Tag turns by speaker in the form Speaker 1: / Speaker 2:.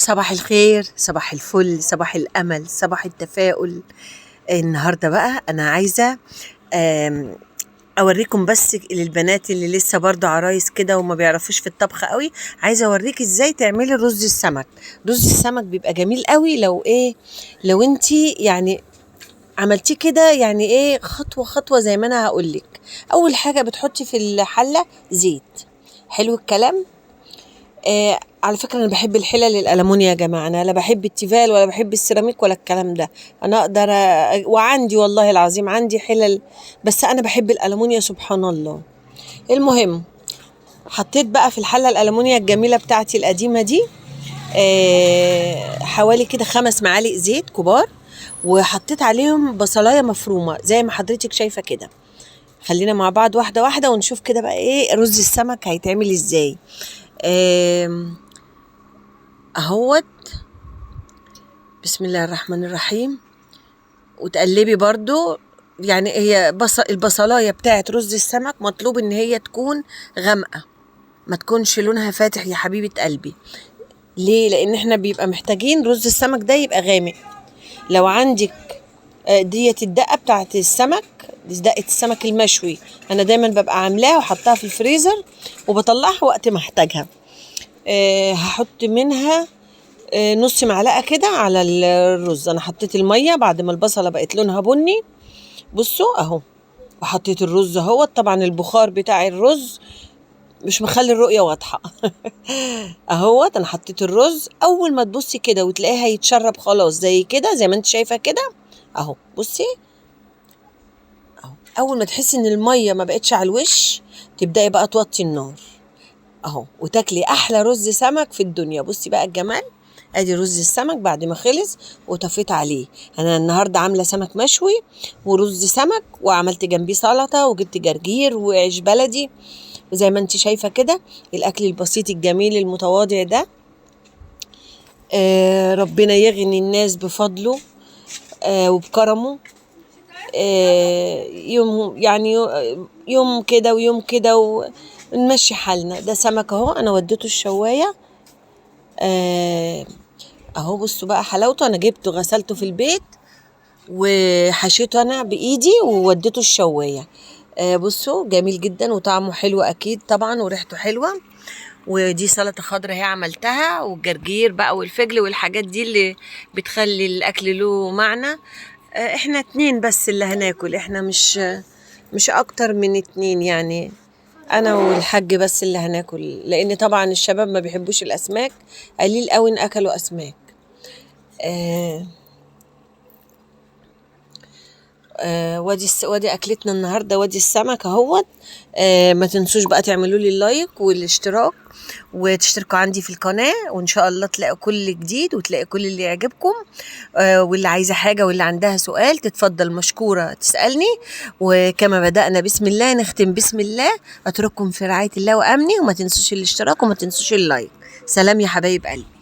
Speaker 1: صباح الخير، صباح الفل، صباح الأمل، صباح التفاؤل. النهارده بقى أنا عايزة آمم، أوريكم بس للبنات اللي لسه برضه عرايس كده وما بيعرفوش في الطبخ أوي، عايزة أوريكِ إزاي تعملي رز السمك. رز السمك بيبقى جميل أوي لو إيه، لو أنتِ يعني عملتيه كده يعني إيه، خطوة، خطوة زي ما أنا هاقول لِك. أول حاجة بتحطي في الحلة زيت، حلو الكلام؟ على فكرة أنا باحب الحلل الألمونيا يا جماعة، أنا لا باحب التيفال ولا باحب السيراميك ولا الكلام ده، أنا أقدر وعندي والله العظيم عندي حلل، بس أنا باحب الألمونيا سبحان الله. المهم حطيت بقى في الحلة الألمونيا الجميلة بتاعتي القديمة دي حوالي كده 5 معالق زيت كبار، وحطيت عليهم بصلاية مفرومة زي ما حضرتك شايفة كده. خلينا مع بعض واحدة واحدة ونشوف كده بقى إيه رز السمك هيتعمل إزاي. أهوت، بسم الله الرحمن الرحيم. وتقلبي برضو، يعني هي البصلاية بتاعت رز السمك مطلوب إن هي تكون غامقة، ما تكونش لونها فاتح يا حبيبة قلبي. ليه؟ لأن احنا بيبقى محتاجين رز السمك ده يبقى غامق. لو عندك ديت الدقة بتاعت السمك، دي دقة السمك المشوي، أنا دايما ببقى عاملاها وحطها في الفريزر وبطلعها وقت ما احتاجها. هحط منها نص معلقة كده على الرز. أنا حطيت المية بعد ما البصلة بقت لونها بني، بصوا أهو، وحطيت الرز أهوت. طبعا البخار بتاع الرز مش مخلي الرؤية واضحة. أهوت أنا حطيت الرز. أول ما تبصي كده وتلاقيها يتشرب خلاص زي كده، زي ما انت شايفة كده أهو، بصي أهو، أول ما تحسي إن المية ما بقتش على الوش تبدأي بقى توطي النار أهو، وتاكلي أحلى رز سمك في الدنيا. بصي بقى الجمال، ادي رز السمك بعد ما خلص وطفيت عليه. انا النهارده عامله سمك مشوي ورز سمك، وعملت جنبيه سلطة وجبت جرجير وعيش بلدي، وزي ما انت شايفه كده الاكل البسيط الجميل المتواضع ده. ربنا يغني الناس بفضله وبكرمه. يوم يعني يوم كده ويوم كده ونمشي حالنا. ده سمك اهو، انا وديته الشوايه اهو. بصوا بقى حلاوته، انا جبته غسلته في البيت وحشيته انا بايدي ووديته الشوايه. بصوا جميل جدا وطعمه حلو اكيد طبعا، وريحته حلوة. ودي سلطة خضراء هي عملتها، والجرجير بقى والفجل والحاجات دي اللي بتخلي الاكل له معنى. احنا 2 بس اللي هناكل، احنا مش اكتر من 2 يعني، انا والحاج بس اللي هناكل، لان طبعا الشباب ما بيحبوش الاسماك، قليل قوي ان اكلوا اسماك. وادي اكلتنا النهارده، وادي السمك اهوت. ما تنسوش بقى تعملوا لي ال like والاشتراك وتشتركوا عندي في القناة، وان شاء الله تلاقوا كل جديد وتلاقوا كل اللي يعجبكم. واللي عايزه حاجة واللي عندها سؤال تتفضل مشكورة تسالني. وكما بدانا بسم الله نختم بسم الله. اترككم في رعاية الله وامنه، وما تنسوش الاشتراك وما تنسوش ال like. سلام يا حبايب قلبي.